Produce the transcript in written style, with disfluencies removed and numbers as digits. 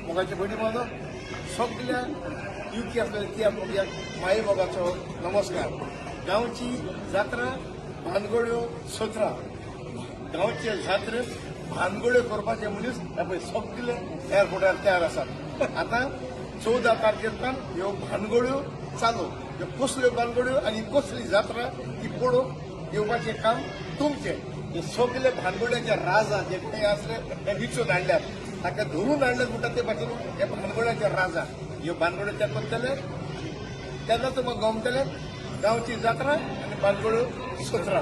मोगाचे भयणी भावांनो, सगल्या युके आसलेल्या तियात्र मोग्याक माई मोगाचो नमस्कार. गांवची जात्रा भानगड्यो सतरा, गांवचे जात्रे भानगड्यो करपाचे मनीस हे पळय सगले एअरपोर्टार तयार आसात. आतां 14 तारखेर ह्यो भानगड्यो चालू. ह्यो कसल्यो भानगड्यो आनी कसली जात्रा ती पळोवंक येवपाचें काम तुमचें. हे सगले भानगड्याचे राजा जे खंय आसले ते विचून हाडल्यात, ताका धरून हाडल्यात म्हणटा ते भाशेन हे भानगड्याचे राजा ह्यो भानगड्यो ते करतले तेन्ना तुमकां गमतले. गांवची जात्रा आनी भानगड्यो सतरा.